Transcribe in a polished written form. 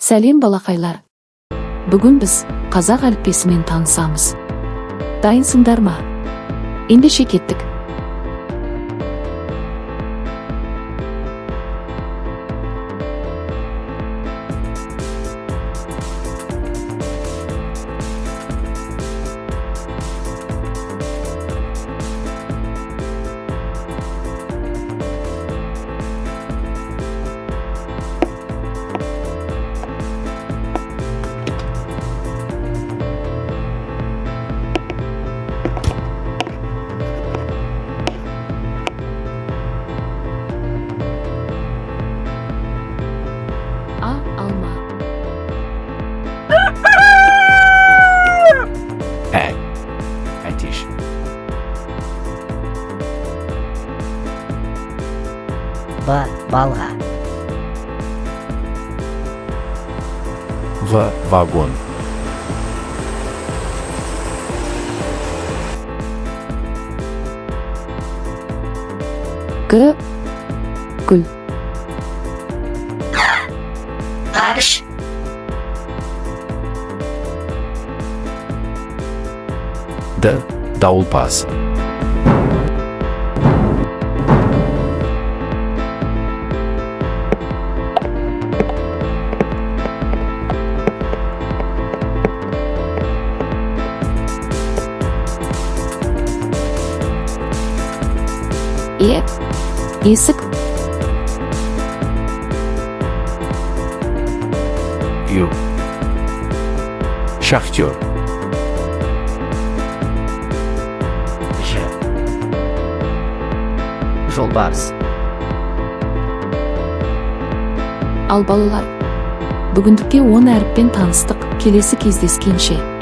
Сәлем, балақайлар! Бүгін біз қазақ әліппесімен танысамыз. Дайынсыңдар ма? Ендеше, кеттік! А, алма. Ә. Әтеш. Б. Балға. В. Вагон. Г, гүл. Ғарыш. Д. Дауылпаз. Е, есік. Ю. Шахтер. Ж. Жолбарыс. Ал, балалар, бүгіндікке 10 әріппен таныстық. Келесі кездескенше!